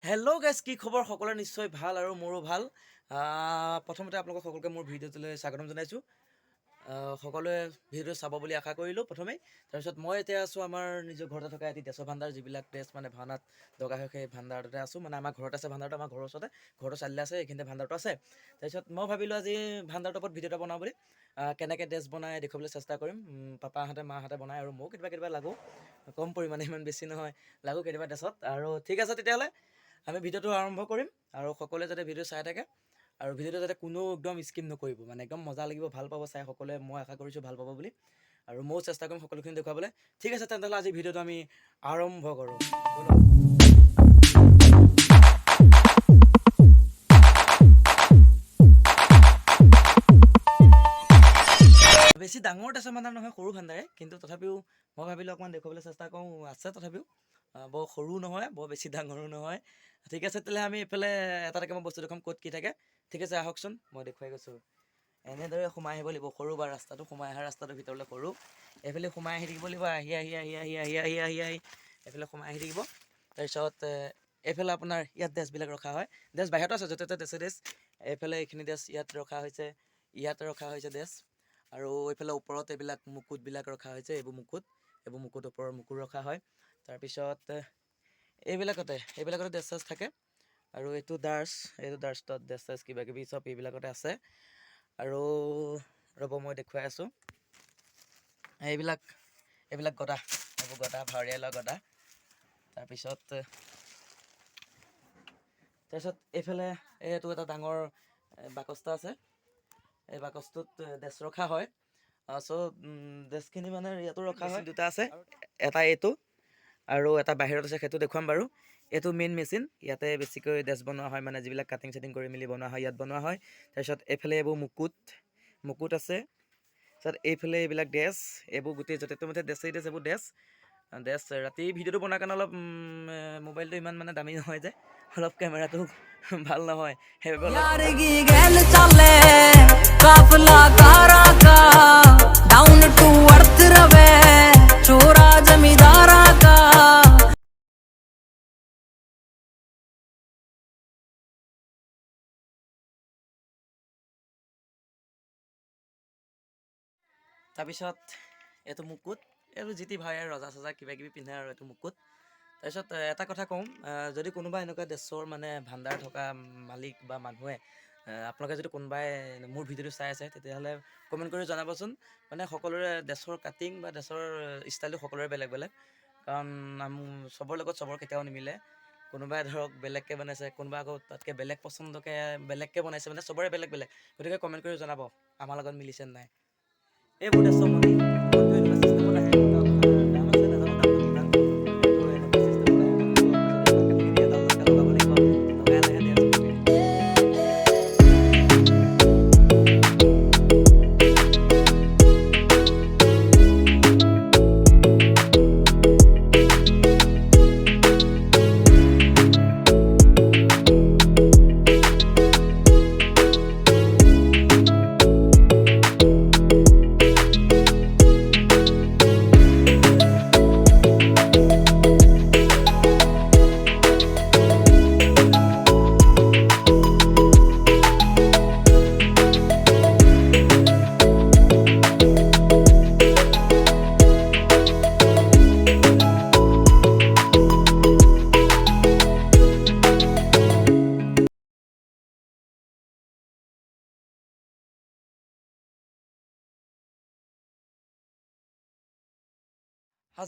Hello' guys, কি খবৰ সকলোৰে? নিশ্চয় ভাল আৰু মোৰো ভাল। প্ৰথমতে আপোনালোকক সকলোকে মোৰ ভিডিঅ'টোলৈ স্বাগতম জনাইছোঁ। সকলোৱে ভিডিঅ'টো চাব বুলি আশা কৰিলোঁ প্ৰথমেই। তাৰপিছত মই এতিয়া আছোঁ আমাৰ নিজৰ ঘৰতে থকা এটি ড্ৰেছৰ ভাণ্ডাৰ, যিবিলাক ড্ৰেছ মানে ভাওনাত দৰকাৰ হয়, সেই ভাণ্ডাৰটোতে আছোঁ। মানে আমাৰ ঘৰত আছে ভাণ্ডাৰটো, আমাৰ ঘৰৰ ওচৰতে, ঘৰটো চাৰিআলি আছে, এইখিনিতে ভাণ্ডাৰটো আছে। তাৰপিছত মই ভাবিলোঁ আজি ভাণ্ডাৰটোৰ ওপৰত ভিডিঅ' এটা বনাওঁ বুলি। কেনেকৈ ড্ৰেছ বনাই দেখুৱাবলৈ চেষ্টা কৰিম। পাপাহঁতে, মাহঁতে বনায় আৰু ময়ো কেতিয়াবা কেতিয়াবা লাগোঁ, কম পৰিমাণে, ইমান বেছি নহয়, লাগোঁ কেতিয়াবা ড্ৰেছত। আৰু ঠিক আছে, তেতিয়াহ'লে আমি ভিডিঅ'টো আৰম্ভ কৰিম আৰু সকলোৱে যাতে ভিডিঅ' চাই থাকে আৰু ভিডিঅ'টো যাতে কোনো একদম স্কিপ নকৰিব। মানে একদম মজা লাগিব, ভাল পাব চাই সকলোৱে। মই আশা কৰিছোঁ ভাল পাব বুলি আৰু ময়ো চেষ্টা কৰিম সকলোখিনি দেখুৱাবলৈ। ঠিক আছে, তেনেহ'লে আজি ভিডিঅ'টো আমি আৰম্ভ কৰোঁ, ব'লক। বেছি ডাঙৰ ড্ৰেছৰ ভাণ্ডাৰ নহয়, সৰু ভাণ্ডাৰে, কিন্তু তথাপিও মই ভাবিলোঁ অকণমান দেখুৱাবলৈ চেষ্টা কৰোঁ। আছে তথাপিও বৰ সৰু নহয়, বৰ বেছি ডাঙৰো নহয়। ঠিক আছে, তেতিয়াহ'লে আমি এইফালে এটা এটাকৈ মই বস্তু দেখুৱাম ক'ত কি থাকে। ঠিক আছে, আহকচোন, মই দেখুৱাই গৈছোঁ। এনেদৰে সোমাই আহিব লাগিব, সৰু বা ৰাস্তাটো, সোমাই অহা ৰাস্তাটোৰ ভিতৰলৈ সৰু, এইফালে সোমাই আহি থাকিব লাগিব। আহি আহি আহি আহি আহি আহি আহি আহি এইফালে সোমাই আহি থাকিব। তাৰপিছত এইফালে আপোনাৰ ইয়াত ড্ৰেছবিলাক ৰখা হয়। ড্ৰেছ বাহিৰতো আছে, য'তে ত'তে ড্ৰেছে ড্ৰেছ। এইফালে এইখিনি ড্ৰেছ ইয়াত ৰখা হৈছে, ইয়াত ৰখা হৈছে ড্ৰেছ। আৰু এইফালে ওপৰত এইবিলাক মুকুটবিলাক ৰখা হৈছে, এইবোৰ মুকুট, এইবোৰ মুকুট, ওপৰৰ মুকুট ৰখা হয়। তাৰপিছত এইবিলাকতে ড্ৰেছ চেছ থাকে। আৰু এইটো ডাৰ্চ, এইটো ডাৰ্চত ড্ৰেছ চেছ কিবা কিবি চব এইবিলাকতে আছে। আৰু ৰ'ব, মই দেখুৱাই আছোঁ। এইবিলাক গদা, এইবোৰ গদা, ভাৱৰীয়া লোৱা গদা। তাৰপিছত এইফালে এইটো এটা ডাঙৰ বাকচ এটা আছে। এই বাকচটোত ড্ৰেছ ৰখা হয়। চ' ড্ৰেছখিনি মানে ইয়াতো ৰখা হয়। দুটা আছে, এটা এইটো আৰু এটা বাহিৰত আছে, সেইটো দেখুৱাম বাৰু। এইটো মেইন মেচিন, ইয়াতে বেছিকৈ ড্ৰেছ বনোৱা হয়, মানে যিবিলাক কাটিং চাটিং কৰি মেলি বনোৱা হয়, ইয়াত বনোৱা হয়। তাৰপিছত এইফালে এইবোৰ মুকুট, মুকুট আছে। তাৰপিছত এইফালে এইবিলাক ড্ৰেছ, এইবোৰ গোটেই য'তে ত'তে ড্ৰেছেই ড্ৰেছ, এইবোৰ ড্ৰেছ ড্ৰেছ। ৰাতি ভিডিঅ'টো বনোৱাৰ কাৰণে অলপ মোবাইলটো ইমান মানে দামী নহয় যে, অলপ কেমেৰাটো ভাল নহয়, সেইবাবে অলপ यार की गैल चाले काफला कारा का, डाउन टू अर्थ रवे छोरा जमींदारा का। তাৰপিছত এইটো মুকুট, এইটো যি টি ভাই ৰজা চজা কিবা কিবি পিন্ধে আৰু এইটো মুকুট। তাৰপিছত এটা কথা কওঁ, যদি কোনোবা এনেকুৱা ড্ৰেছৰ মানে ভাণ্ডাৰ থকা মালিক বা মানুহে আপোনালোকে যদি কোনোবাই মোৰ ভিডিঅ'টো চাই আছে, তেতিয়াহ'লে কমেণ্ট কৰি জনাবচোন। মানে সকলোৰে ড্ৰেছৰ কাটিং বা ড্ৰেছৰ ষ্টাইলটো সকলোৰে বেলেগ বেলেগ, কাৰণ চবৰ লগত চবৰ কেতিয়াও নিমিলে। কোনোবাই ধৰক বেলেগকৈ বনাইছে, কোনোবা আকৌ তাতকৈ বেলেগ পচন্দকৈ বেলেগকৈ বনাইছে, মানে চবৰে বেলেগ বেলেগ। গতিকে কমেণ্ট কৰি জনাব আমাৰ লগত মিলিছে নাই। এইবোৰ ড্ৰেছৰ মণি, মণিটো এনেকুৱা চিষ্টেমত আহে, আপোনাৰ দাম আছে, নাজানো দামটো কিমান। এইটো এনেকুৱা চিষ্টেমত আহে, মণিটো কাটি কাটি এডাল এডালকৈ লগাব লাগিব, লগাই লাহে ড্ৰেছ বনে।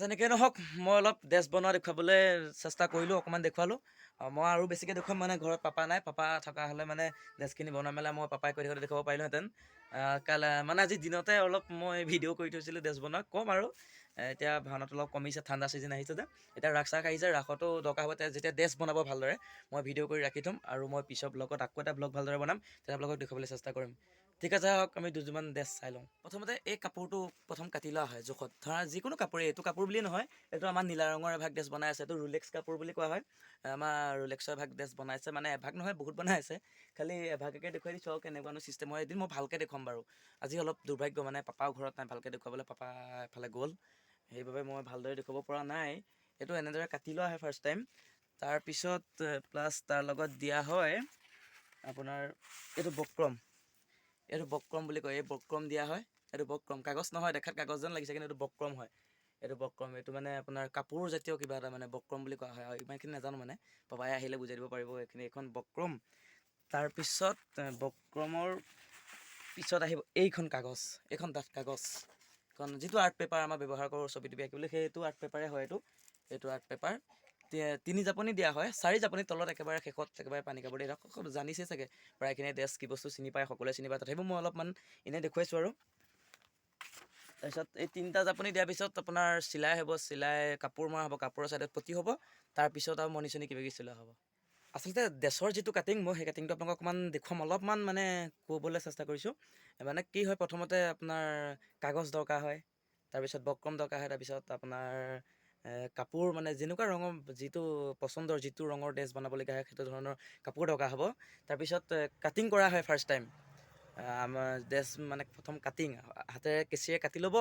যেনেকৈ নহওক, মই অলপ ড্ৰেছ বনোৱা দেখুৱাবলৈ চেষ্টা কৰিলোঁ, অকণমান দেখুৱালোঁ। মই আৰু বেছিকৈ দেখুৱাম, মানে ঘৰত পাপা নাই। পাপা থকা হ'লে মানে ড্ৰেছখিনি বনোৱা মেলা মই পাপাই কৈ থাকোঁতে দেখুৱাব পাৰিলোহেঁতেন। কাইলৈ মানে আজি দিনতে অলপ মই ভিডিঅ' কৰি থৈছিলোঁ ড্ৰেছ বনোৱা, ক'ম আৰু। এতিয়া ভাওনাটো অলপ কমিছে, ঠাণ্ডা ছিজন আহিছে যে, এতিয়া ৰাস চাস আহিছে, ৰাসতো দৰকাৰ হ'ব। যেতিয়া ড্ৰেছ বনাব ভালদৰে মই ভিডিঅ' কৰি ৰাখি থ'ম আৰু মই পিছৰ ব্লগত আকৌ এটা ব্লগ ভালদৰে বনাম, তেতিয়া ব্লগত দেখুৱাবলৈ চেষ্টা কৰিম। ঠিক আছে, আহক আমি দুযোৰমান ড্ৰেছ চাই লওঁ। প্ৰথমতে এই কাপোৰটো প্ৰথম কাটি লোৱা হয় জোখত। ধৰা যিকোনো কাপোৰেই, এইটো কাপোৰ বুলিয়ে নহয়, এইটো আমাৰ নীলা ৰঙৰ এভাগ ড্ৰেছ বনাই আছে, এইটো ৰোলেক্স কাপোৰ বুলি কোৱা হয়। আমাৰ ৰোলেক্সৰ এভাগ ড্ৰেছ বনাইছে, মানে এভাগ নহয়, বহুত বনাই আছে, খালি এভাগকে দেখুৱাই দিছোঁ আৰু কেনেকুৱানো চিষ্টেম হয় এদিন মই ভালকৈ দেখুৱাম বাৰু। আজি অলপ দুৰ্ভাগ্য, মানে পাপাও ঘৰত নাই ভালকৈ দেখুৱাবলৈ, পাপা এফালে গ'ল, সেইবাবে মই ভালদৰে দেখুৱাব পৰা নাই। এইটো এনেদৰে কাটি লোৱা হয় ফাৰ্ষ্ট টাইম। তাৰপিছত প্লাছ তাৰ লগত দিয়া হয় আপোনাৰ এইটো বক্ৰম, এইটো বক্ৰম বুলি কয়, এই বক্ৰম দিয়া হয়। এইটো বক্ৰম, কাগজ নহয়, দেখাত কাগজ যেন লাগিছে কিন্তু এইটো বক্ৰম হয়। এইটো বক্ৰম, এইটো মানে আপোনাৰ কাপোৰ জাতীয় কিবা এটা মানে বক্ৰম বুলি কোৱা হয়। আৰু ইমানখিনি নাজানো মানে, পাপাই আহিলে বুজাই দিব পাৰিব এইখিনি। এইখন বক্ৰম। তাৰপিছত বক্ৰমৰ পিছত আহিব এইখন কাগজ, এইখন ডাঠ কাগজ। এইখন যিটো আৰ্ট পেপাৰ আমাৰ ব্যৱহাৰ কৰোঁ ছবি তবি আঁকিবলৈ, সেইটো আৰ্ট পেপাৰে হয়। এইটো আৰ্ট পেপাৰ। তিনি জাপনি দিয়া হয়, চাৰি জাপনি তলত একেবাৰে শেষত একেবাৰে পানী কাপোৰ দিয়ে। সকলো জানিছেই চাগে, প্ৰায়খিনিয়ে ড্ৰেছ কি বস্তু চিনি পায়, সকলোৱে চিনি পায়। তথাপিও মই অলপমান এনেই দেখুৱাইছোঁ আৰু। তাৰপিছত এই তিনিটা জাপনি দিয়াৰ পিছত আপোনাৰ চিলাই হ'ব, চিলাই কাপোৰ মৰা হ'ব, কাপোৰৰ ছাইডত পতি হ'ব, তাৰপিছত আৰু মণি চণি কিবা কিবি চিলোৱা হ'ব। আচলতে ড্ৰেছৰ যিটো কাটিং, মই সেই কাটিংটো আপোনালোকক অকণমান দেখুৱাম, অলপমান মানে ক'বলৈ চেষ্টা কৰিছোঁ। মানে কি হয়, প্ৰথমতে আপোনাৰ কাগজ দৰকাৰ হয়, তাৰপিছত বক্ৰম দৰকাৰ হয়, তাৰপিছত আপোনাৰ কাপোৰ মানে যেনেকুৱা ৰঙৰ যিটো পচন্দৰ যিটো ৰঙৰ ড্ৰেছ বনাবলগীয়া হয় সেইটো ধৰণৰ কাপোৰ দৰকাৰ হ'ব। তাৰপিছত কাটিং কৰা হয় ফাৰ্ষ্ট টাইম। আমাৰ ড্ৰেছ মানে প্ৰথম কাটিং হাতেৰে কেঁচিৰে কাটি ল'ব,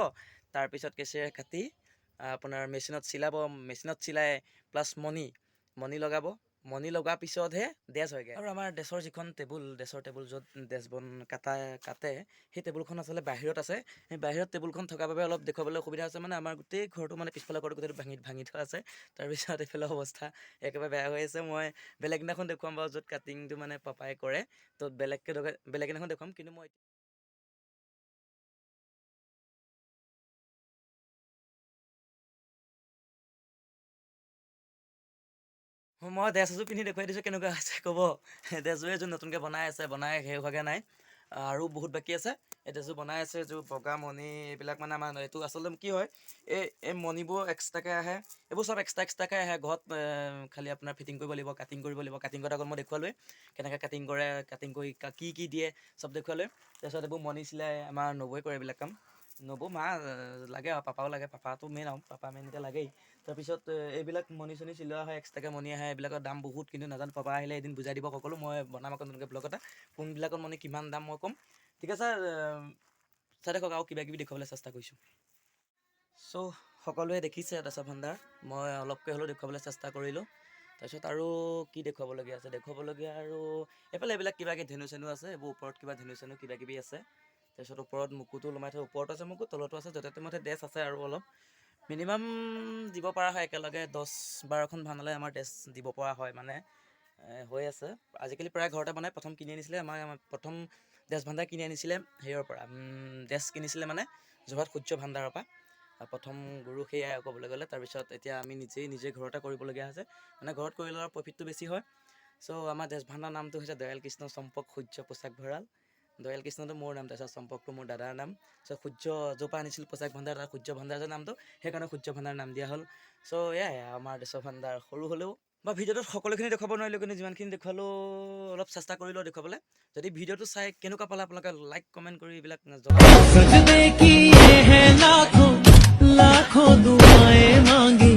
তাৰপিছত কেঁচিৰে কাটি আপোনাৰ মেচিনত চিলাব, মেচিনত চিলাই প্লাছ মণি মণি লগাব, মণি লগোৱাৰ পিছতহে ড্ৰেছ হয়গৈ। আৰু আমাৰ ড্ৰেছৰ যিখন টেবুল, ড্ৰেছৰ টেবুল য'ত ড্ৰেছ বন কাটা কাটে, সেই টেবুলখন আচলতে বাহিৰত আছে। সেই বাহিৰত টেবুলখন থকাৰ বাবে অলপ দেখুৱাবলৈ অসুবিধা হৈছে। মানে আমাৰ গোটেই ঘৰটো মানে পিছফালৰ ঘৰটো গোটেইটো ভাঙি ভাঙি থোৱা আছে। তাৰপিছত এইফালে অৱস্থা একেবাৰে বেয়া হৈ আছে। মই বেলেগ দিনাখন দেখুৱাম বাৰু, য'ত কাটিংটো মানে পাপাই কৰে, ত'ত বেলেগকৈ বেলেগ দিনাখন দেখুৱাম। কিন্তু মই ড্ৰেছ এযোৰ পিন্ধি দেখুৱাই দিছোঁ কেনেকুৱা হৈছে ক'ব। ড্ৰেছযোৰ এযোৰ নতুনকৈ বনাই আছে, বনাই শেষ হোৱাগৈ নাই, আৰু বহুত বাকী আছে। এই ড্ৰেছযোৰ বনাই আছে, এযোৰ বগা মণি এইবিলাক মানে আমাৰ এইটো আচলতে কি হয়, এই মণিবোৰ এক্সট্ৰাকৈ আহে, এইবোৰ চব এক্সট্ৰা এক্সট্ৰাকৈ আহে। ঘৰত খালি আপোনাৰ ফিটিং কৰিব লাগিব, কাটিং কৰিব লাগিব। কাটিং কৰাৰ আগত মই দেখুৱালোৱেই কেনেকৈ কাটিং কৰে, কাটিং কৰি কি কি দিয়ে চব দেখুৱালোৱে। তাৰপিছত এইবোৰ মণি চিলাই আমাৰ নবৌৱে কৰে এইবিলাক কাম। নবৌ মা লাগে আৰু পাপাও লাগে, পাপাটো মেইন আৰু পাপা মেইন এতিয়া লাগেই। তাৰপিছত এইবিলাক মণি চণি চিলোৱা হয়, এক্সট্ৰাকৈ মণি আহে। এইবিলাকৰ দাম বহুত, কিন্তু নাজানো, পাপা আহিলে এদিন বুজাই দিব সকলো। মই বনাম আকৌ নতুনকৈ ব্লগ এটা, কোনবিলাকত মণি কিমান দাম মই ক'ম। ঠিক আছে, চাই থাকক আৰু কিবা কিবি দেখুৱাবলৈ চেষ্টা কৰিছোঁ। চ' সকলোৱে দেখিছে ড্ৰেছৰ ভাণ্ডাৰ, মই অলপকৈ হ'লেও দেখুৱাবলৈ চেষ্টা কৰিলোঁ। তাৰপিছত আৰু কি দেখুৱাবলগীয়া আছে, দেখুৱাবলগীয়া আৰু এইফালে এইবিলাক কিবা কিবি ধেনু চেনু আছে, এইবোৰ ওপৰত কিবা ধেনু চেনু কিবা কিবি আছে। তাৰপিছত ওপৰত মুকুটো ওলোমাই থৈ, ওপৰতো আছে মুকুট, তলতো আছে, য'তে ত'তে ড্ৰেছ আছে। আৰু অলপ মিনিমাম দিব পৰা হয় একেলগে 10-12খন ভাওনালৈ আমাৰ ড্ৰেছ দিব পৰা হয়, মানে হৈ আছে। আজিকালি প্ৰায় ঘৰতে বনায়। প্ৰথম কিনি আনিছিলে আমাৰ প্ৰথম ড্ৰেছ ভাণ্ডাৰ কিনি আনিছিলে হেৰিয়ৰ পৰা, ড্ৰেছ কিনিছিলে মানে যোৰহাট সূৰ্য ভাণ্ডাৰৰ পৰা। প্ৰথম গুৰু সেয়াই ক'বলৈ গ'লে। তাৰপিছত এতিয়া আমি নিজেই নিজে ঘৰতে কৰিবলগীয়া হৈছে, মানে ঘৰত কৰিলে অলপ প্ৰফিটটো বেছি হয়। চ' আমাৰ ড্ৰেছ ভাণ্ডাৰ নামটো হৈছে দয়াল কৃষ্ণ চম্পক সূৰ্য পোছাক ভঁৰাল। দয়াল কৃষ্ণটো মোৰ নাম, তাৰপিছত চম্পকটো মোৰ দাদাৰ নাম। চ' সূৰ্য য'ৰ পৰা আনিছিল পোছাক ভাণ্ডাৰ, তাৰ সূৰ্য ভাণ্ডাৰ যে নামটো, সেইকাৰণে সূৰ্য ভাণ্ডাৰ নাম দিয়া হ'ল। চ' এয়াই আমাৰ ড্ৰেছৰ ভাণ্ডাৰ সৰু হ'লেও বা ভিডিঅ'টোত সকলোখিনি দেখুৱাব নোৱাৰিলোঁ, কিন্তু যিমানখিনি দেখুৱালোঁ অলপ চেষ্টা কৰিলোঁ দেখুৱাবলৈ। যদি ভিডিঅ'টো চাই কেনেকুৱা পালে আপোনালোকে লাইক কমেণ্ট কৰি এইবিলাক জনাব। सजदे किए हैं लाखों लाखों दुआएं मांगी।